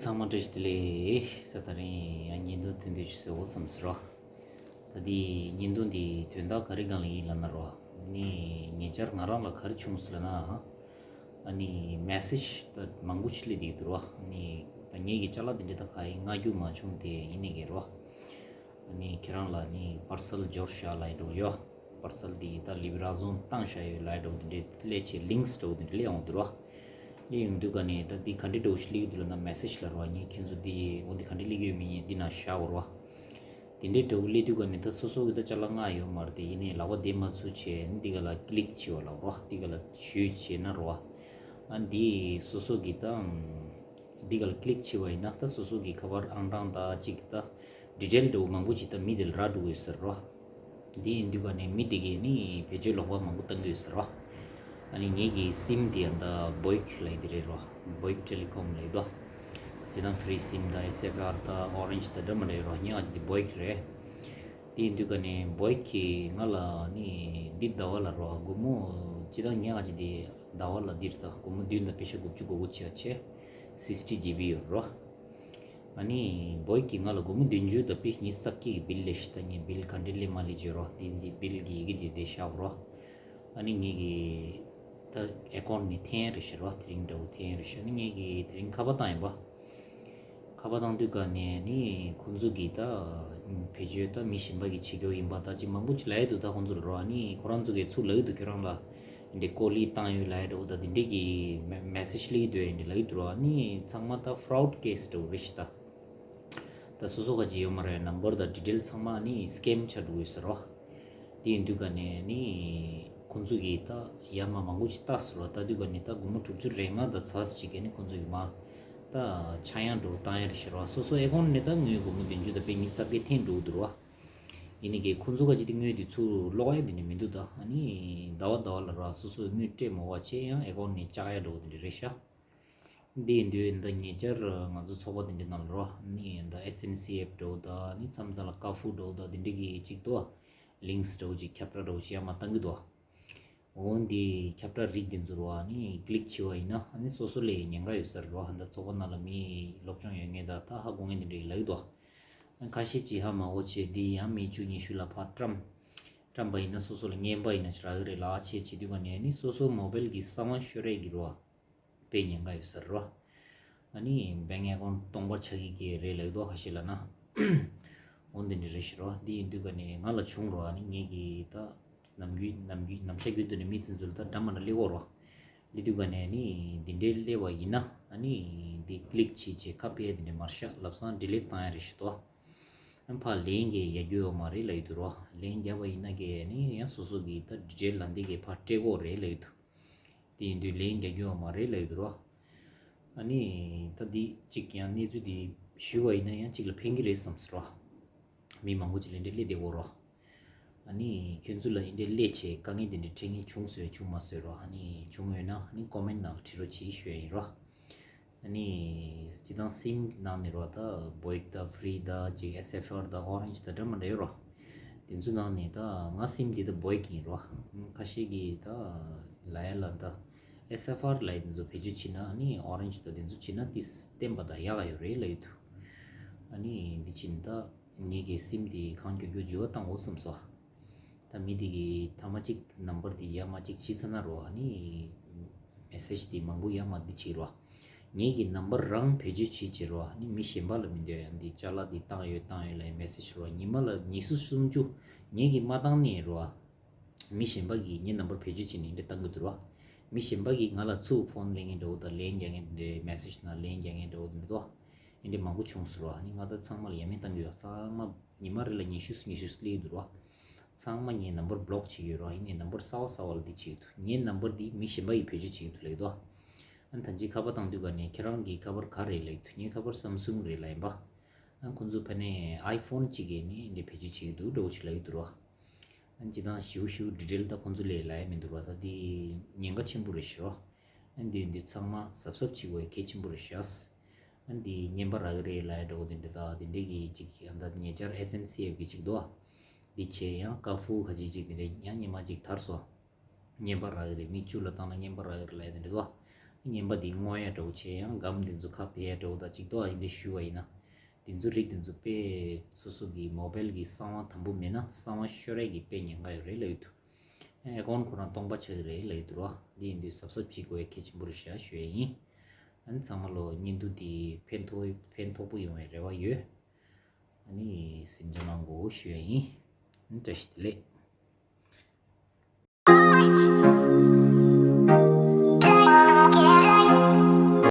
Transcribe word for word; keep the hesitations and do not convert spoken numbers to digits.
ཚང་མ་བཀྲ་ཤིས་བདེ་ལེགས། ད་ད་རིང་ཡང་བརྙན་ཐུང་ཐུང་ཐུང་ཞིག་བཟོ་དགོས་བསམ་སོང་ར། ད་འདི་བརྙན་ཐུང་འདི་དོན་དག་ག་རེ་སྒང་ལ་ཡིན་ལབ་ན་ར། ནི་ཉེ་ཆར་ང་རང་ལ་ག་རེ་བྱུང་སོང་ལབ་ན། ཨ་ནི་མེ་སེཇ་ད་མང་པོ་ཞིག་སླེབས་བསྡད་ཀྱི་འདུག་ར། ནི་ད་ངེད་ཀྱི་ཅ་ལག་འདི་འདྲ་ད་ག་ཡིན་མངགས་རྒྱུ་མ་བྱུང་སྟེ་ཡིན་ནི་གི་ར། ཨ་ནི་ཁྱེད་རང་ལ་ནི་པར་སལ་འབྱོར་བཞག་ལབ་ཡ་འདྲ་བོ་ཡོད། པར་སལ་འདི་ད་ལིབ་ར་ཛོན་བཏང་བཞག་ཡོད་ལབ་ཡ་འདྲ་བོ་འདི་འདྲའི་སླེབས་བྱས་ལིངས་འདྲ་བོ་འདི་འདྲ་སླེབས་ཡོང་འདུག་ར། སླེབས་ཡོང་དུས་ག་ནས་ད་འདི་ག་འདྲའི་འདྲ་བོ་ཞིག་སླེབས་ཀྱི་འདུག་ལབ་ན། མེ་སེཇ་ལབ་ར། ངས་ཁྱེད་ཚོ་འདི་འོ་འདི་ག་འདྲ་སླེབས་ཀྱི་ཡོད་མེད་ངས་འདི་ན་བཞག་གོ་ར། དེ་འདྲའི་འདྲ་བོ་སླེབས་དུས་ག་ནས་ད་སོ་སོ་གི་ད་ཅ་ལག་མངགས་ཡོད་མ་རེད་དེ། ཡིན་ནའི་ལག་པ་བདེ་མ་ཚུགས་བྱས་ནི་འདི་ག་ལ་ཀི་ལིག་བྱེད་པ་ལབ་ར། འདི་ག་ལ་ཞུས་བྱས་ན་ར། ཨ་འདི་སོ་སོ་གི་ད་འདི་ག་ལ་ཀི་ལིག་བྱས་པ་ཡིན་ན་ད་སོ་སོ་གི་ཁ་པར་ཨང་གྲངས་ད་ཅིག་ད་ཌི་ཊེལ་འདྲ་བོ་མང་པོ་ཅིག་ད་མི་དེ་ལ་རག་འགྲོ་གི་ཡོད་ས་རེད་ར། འདི་ཡིན་དུས་ག་ནས་མི་དེ་གས་ནི་བེད་སྤྱོད་ལོག་པ་མང་པོ་བཏང་གི་ཡོད་ས་རེད་ར། ཨ་ནི་ངེད་ཀྱི་སིམ་དེ་ཡང་ད་བོའིག་ལབ་ཡ་དེ་རེད་ར། བོའིག་ཊེ་ལི་ཀོམ་ལབ་ཡ་དོ། ཇི་ལྟར་ཕི་རི་སིམ་དང་ཨེས་ཨེཕ་ཨར་དང་ཨོ་རེན་ཇི་དང་འདྲ་མི་འདྲ་ཡོད་ར། ངེད་ཀྱི་དེ་བོའིག་རེད། དེ་ཡིན་དུས་ག་ནས་བོའིག་གིས་ང་ལ་ནི་འདི་ཟླ་བ་ལ་ར་སྒོར་མོ་ཇི་ལྟར་ངེད་ཀྱི་དེ་ཟླ་བ་ལ་འདིར་ད་སྒོར་མོ་བདུན་དང་པེ་ཤ་དགུ་བཅུ་གོ་དགུ་བྱས་བྱས་སིག་སི་ཊི་ཇི་བི་ཡོད་ར། ཨ་ནི་བོའིག་གིས་ང་ལ་སྒོར་མོ་བདུན་ཅུ་དང་པེ་ཉི་ཤུ་རྩ་བརྒྱད་ཀྱི་བིལ་ལས་ཤི་ད་ངས་བིལ་ག་འདྲ་སླེབས་མ་སླེབས་བརྗོད་ར། དེ་འདི་བིལ་གྱི་ཡི་གེ་དེ་དེ་བཞག་ར། ཨ་ནི་ངེད་ཀྱི་ད་ཨེ་ཀོན་ནས་འཐེན་རེ་ཤི་ར། དེ་རིང་འདྲ་བོ་འཐེན་རེ་ཤི། ཨ་ནི་ངེད་ཀྱི་དེ་རིང་ཁ་པར་བཏང་ཡིན་པ། ཁ་པར་བཏང་དུས་ག་ནས་ནི་ཁོང་ཚོ་གིས་ད་བེད་སྤྱོད་ད་མི་གཞན་པ་གིས་བྱེད་རྒྱུ་ཡིན་པ་ད་ཅིག་མང་པོ་ཅིག་ལབ་ཡ་འདུག་ད་ཁོང་ཚོ་ལ་རོ། ཨ་ནི་ཁོ་རང་ཚོ་གིས་ཚུར་ལབ་ཡ་འདུག་ཁྱོད་རང་ལ་འདི་ཀོ་ལི་བཏང་ཡོད་ལབ་ཡ་འདྲ་བོ་ད་འདི་འདྲས་ཀྱི་མེ་མེ་སེཇ་སླེབས་ཀྱི་འདུག་འདི་ལབ་ཡ་འདུག་རོ། ཨ་ནི་ཚང་མ་ད་ཕ་རོཌ་ཀེ་སི་འདྲ་བོ་རེད་ཤི་ད། ད་སོ་སོ་ག་ཅིག་ཡོད་མ་རེད། ནམ་བར་དང་ཌི་ཊེལ་ཚང་མ་ནི་སི་ཀེམ་ཆགས་འགྲོ་གི་ཡོད་ས་རོ། དེ་ཡིན་དུས་ག་ནས་ནི་ཁོང་ཚོ་གིས་ད་ཡར་མར་མང་པོ་ཅིག་བལྟས་སོང་ར། ལྟ་དུས་ག་ནས་ད་སྒོར་མོ་དྲུག་ཅུ་རེ་ལྔ་དང་ཚར་ཅིག་གི་ནི་ཁོང་ཚོ་གིས་མར་ད་ཆག་ཡང་འགྲོ་བཏང་ཡ་རེད་ཤི་ར། སོ་སོ་ཨེ་ཀོན་ནས་ད་དངུལ་སྒོར་མོ་བདུན་ཅུ་དང་པེ་ཉི་ཤུ་རྩ་བརྒྱད་འཐེན་འགྲོ་གི་འདུག་ར། ཡིན་ནི་གི་ཁོང་ཚོ་ག་ཅིག་དེ་དངུལ་དེ་ཚུར་སློག་ཡ་དེ་ནི་མི་འདུག་ད་ཨ་ནི་ཟླ་བ་ཟླ་བ་ལ་ར་སོ་སོའི་དངུལ་སྤྲད་མ་བ་བྱས་ཡང་ཨེ་ཀོན་ནས་བཅག་ཡ་འགྲོ་གི་དེ་འདྲ་རེད་ཤག་འདི་ཡིན་དུས་འདི་ཉེ་ཆར་ང་ཚོ་ཚོགས་པ་འདི་འདྲའི་ནང་ལ་རོ། ནི་འདི་ཨེས་ཨེན་སི་ཨེཕ་འདྲ་བོ་དང་ནི་མཚམས་མཚམས་ལ་ཀ་ཧྥུ་འདྲ་བོ་དང་འདི་འདྲའི་གི་ཅིག་འདུག་ལིངས་འདྲ་བོ་ཅིག་ཁྱབ་བསྒྲགས་འདྲ་བོ་ཅིག་ཡར་མར་བཏང་གི་འདུག་འོ་འདི་ཁྱབ་བསྒྲགས་རིགས་འདི་ཚོ་རོ། ནི་ཀི་ལིག་བྱས་པ་ཡིན་ན་ནི་སོ་སོ་ལ་ཉེན་ཁ་ཡོད་ས་རེད་རོ། འདི་ཚོགས་པ་ནང་ལ་མི་སློབ་སྦྱོང་ཡོད་མཁན་དང་ད་ཧ་གོ་མཁན་འདི་འདྲ་ལབ་ཀྱི་འདུག་ཁ་ཤས་ཅིག་ཧ་མ་གོ་བྱས་འདི་ཡང་མི་བཅུ་ཉི་ཤུ་ལ་ཕར་བཀྲམ། བཀྲམ་པ་ཡིན་ན་སོ་སོ་ལ་རྔན་པ་ཡིན་ན་ཅིག་རག་གི་རེད་ལབ་བྱས་བྱེད་དུས་ག་ནས་ནི་སོ་སོ་མོ་བེལ་གྱི་གསང་བ་ཤོར་ཡས་ཀྱི་རོ། དཔེ་ཉེན་ཁ་ཡོད་ས་རེད་རོ། ཨ་ནི་བེང་ཨེ་ཀོན་སྟོང་པ་ཆགས་ཀྱི་ཀྱི་རེད་ལབ་འདུག་ཁ་ཤས་ལབ་ན། འོ་འདི་འདྲ་རེད་ཤི་རོ། འདི་ཡིན་དུས་ག་ནས་ང་ལ་བྱུང་རོ། ཨ་ནི་ངེད་ཀྱི་ད་ནམ་རྒྱུན་ནམ་རྒྱུན་ནམ་ཞག་རྒྱུན་དུ་ནས་མི་ཚོ་ཚོ་ལ་ད་འདྲ་མ་འདྲ་སླེབས་ཀྱི་ཡོད་རོ། སླེབས་དུས་ག་ནས་ནི་འདི་འདྲའི་སླེབས་པ་ཡིན་ན་ཨ་ནི་འདི་ཀི་ལིག་བྱས་བྱས་ཁ་ཕྱེ་འདི་འདྲ་མ་རེད་ཤག་ལབ་སང་ཌི་ལིཊ་བཏང་ཡ་རེད་ཤི་ཏོ། ཨ་ཕར་ལན་རྒྱག་རྒྱུ་ཡོད་མ་རེད་ལབ་ཀྱི་འདུག་རོ། ལན་རྒྱག་པ་ཡིན་ན་གས་ནི་ཡང་སོ་སོ་གི་ད་ཌི་ཊེལ་ལ་འདི་གས་ཕར་སྤྲད་དགོས་རེད་ལབ་ཀྱི་འདུག་དེ་ཡིན་དུས་ལན་རྒྱག་རྒྱུ་ཡོད་མ་རེད་ལབ་ཀྱི་འདུག་རོ། ཨ་ནི་ད་འདི་གཅིག་ཀྱང་གནས་ཚུལ་འདི་ཞུས་པ་ཡིན་ན་ཡང་གཅིག་ལ་ཕན་གྱི་རེད་བསམ་སོང་རོ། མི་མང་པོ་ཅིག་ལ་འདི་སླེབས་བསྡད་ཡོད་རོ། ཨ་ནི་ཁྱོད་ཚོ་ལ་འདི་འདྲའི་སླེབས་བྱས་དཀའ་ངལ་འདི་འདྲའི་འཕྲད་མཁན་བྱུང་སོང་བྱུང་མ་སོང་རོ། ཨ་ནི་བྱུང་ཡོད་ན་ཨ་ནི་ཀོ་མེན་ཊི་ནང་ལ་བྲིས་རོགས་གྱིས་ཞུ་ཡ་ཡིན་རོ། ཨ་ནི་སྤྱིར་བཏང་སིམ་ནང་ནས་རོ། ད་བོའིག་ད་ཕི་རི་ད་ཅིག་ཨེས་ཨེཕ་ཨར་ད་ཨོ་རེན་ཇི་ད་འདྲ་མི་འདྲ་ཡོད་རོ། དེ་ཚོ་ནང་ནས་ད་ང་སིམ་འདི་ད་བོའིག་ཡིན་རོ། ཁ་ཤས་ཀྱིས་ད་ལབ་ཡ་ལ་ད་ཨེས་ཨེཕ་ཨར་ལབ་ཡ་དེ་ཚོ་བེད་སྤྱོད་བྱེད་ན་ཨ་ནི་ཨོ་རེན་ཇི་ད་དེ་ཚོ་བྱེད་ན་ཏིས་བརྟན་པ་ད་ཡག་ག་ཡོད་རེད་ལབ་ཡོད་དུ། ཨ་ནི་འདི་ཕྱིན་ད་ངེད་ཀྱི་སིམ་དེ་གང་མགྱོགས་མགྱོགས་འགྱུར་བ་བཏང་དགོས་བསམ་སོང་། ད་མི་དེ་གི་ཐ་མ་གཅིག་ནམ་བར་དེ་ཡར་མར་གཅིག་བྱས་ཚར་ན་རོ། ཨ་ནི་མེ་སེཇ་དེ་མང་པོ་ཡར་མར་འདི་བྱེད་རོ། ངེད་ཀྱི་ནམ་བར་རང་བེད་སྤྱོད་བྱེད་བྱེད་རོ། ཨ་ནི་མི་གཞན་པ་ལ་མི་འདོད་ཡ་འདི་ཅ་ལག་འདི་བཏང་ཡོད་བཏང་ཡོད་ལབ་ཡ་མེ་སེཇ་རོ། ཉི་མ་ལ་ཉི་ཤུ་སུམ་ཅུ་ངེད་ཀྱི་མ་བཏང་ནས་རོ། མི་གཞན་པ་གིས་ངའི་ནམ་བར་བེད་སྤྱོད་བྱས་ནས་འདི་བཏང་གི་འདུག་རོ། མི་གཞན་པ་གིས་ང་ལ་ཚུར་ཕོན་ལེན་མཁན་འདྲ་བོ་དང་ལན་རྒྱག་མཁན་འདྲ། མེ་སེཇ་ནང་ལན་རྒྱག་མཁན་འདྲ་བོ་འདི་འདུག་འདི་འདྲ་མང་པོ་བྱུང་སོང་རོ། ཨ་ནི་ང་ད་ཚང་མ་ལ་ཡ་མེད་བཏང་གི་ཡོད། ཚང་མ་ཉི་མ་རེ་ལ་ཉི་ཤུ་ཉི་ཤུ་སླེབས་འདུག་རོ། ཚང་མ་ངའི་ནམ་བར་བི་ལོག་བྱེད་ཀྱི་ཡོད་རོ། ཡིན་ནའི་ནམ་བར་གསར་བ་གསར་བ་ལ་འདི་བྱེད་ཀྱི་འདུག་ངའི་ནམ་བར་འདི་མི་གཞན་པ་ཡིས་བེད་སྤྱོད་བྱེད་ཀྱི་འདུག་ལབ་ཀྱི་འདུག་ཨ་ནི་ད་ཅི་ཁ་པར་བཏང་དུས་ག་ནས་ཁྱེད་རང་གི་ཁ་པར་ག་རེད་ལབ་ཀྱི་འདུག་ངའི་ཁ་པར་སམ་སུང་རེད་ལབ་ཡིན་པ། ཨ་ཁོང་ཚོ་ཕ་ནས་ཨའི་ཕོན་གཅིག་གིས་ནི་འདི་བེད་སྤྱོད་བྱེད་ཀྱི་འདུག་འདྲ་བོ་ཞིག་ལབ་ཀྱི་འདུག་རོ། ཨ་ནི་སྤྱིར་བཏང་ཞིའུ་ཞིའུ་ཌི་ཊེལ་ད་ཁོང་ཚོ་ལས་ལབ་ཡ་མི་འདུག་རོ། ད་འདི་ཉེན་ཁ་ཆེན་པོ་རེད་ཤི་རོ། ཨ་ནི་འདི་འདི་ཚང་མ་གཟབ་གཟབ་བྱེད་དགོས་གལ་ཆེན་པོ་རེད་ཤག་ཨ་ནི་འདི་རྔན་པ་རག་གི་རེད་ལབ་ཡ་འདྲ་བོ་དེ་འདྲ་ད་དེ་འདྲས་ཀྱི་ཅིག་ཨ་ད་ཉེ་ཆར་ཨེས་ཨེན་སི་ཨེཕ་གི་ཅིག་འདུག་འདི་བྱས་ཡང་ཀ་ཧྥུ་ཁ་ཅིག་ཅིག་དེ་འདྲས་ཡང་སྔོན་མ་ཅིག་དར་སོང་། རྔན་པ་རག་གི་རེད། མི་བཅུ་ལ་བཏང་ན་རྔན་པ་རག་གི་རེད་ལབ་ཡ་དེ་འདྲ་འདུག་ངན་པ་འདི་སྔོག་ཡ་འདྲ་བོ་བྱས་ཡང་སྒམ་འདི་ཚོ་ཁ་ཕྱེ་ཡ་འདྲ་བོ་དང་གཅིག་ཏོ་ཨ་ཡིན་འདི་ཞུས་པ་ཡིན་ན། འདི་ཚོ་རིགས་འདི་ཚོ་དཔེ་སོ་སོ་གི་མོ་བེལ་གི་གསང་བ་དམ་པོ་མེད་ན་གསང་བ་ཤོར་ཡ་གི་དཔེ་ཉེན་ཁ་ཡོད་རེད་ལབ་ཡོད་འདུག་ཨེ་ཀོན་ཁོ་རང་སྟོང་པ་ཆགས་ཀྱི་རེད་ལབ་ཡོད་འདུག་ར། འདི་ཡིན་དུས་གཟབ་གཟབ་བྱེད་དགོས་ཡ་གལ་ཆེན་པོ་རེད་ཤག་ཞུ་ཡ་ཡིན། ཨ་ནི་ཚང་མ་ལོ་བརྙན་ཐུང་འདི་ཕན་ཐོགས་ཕན་ཐོགས་པོ་ཡོང་བའི་རེ་བ་ཡོད། ཨ་ནི་གཟིམ་འཇགས་གནང་དགོས་ཞུ་ཡ་ཡིན། ཨ་ནི་བཀྲ་ཤིས་བདེ་ལེགས།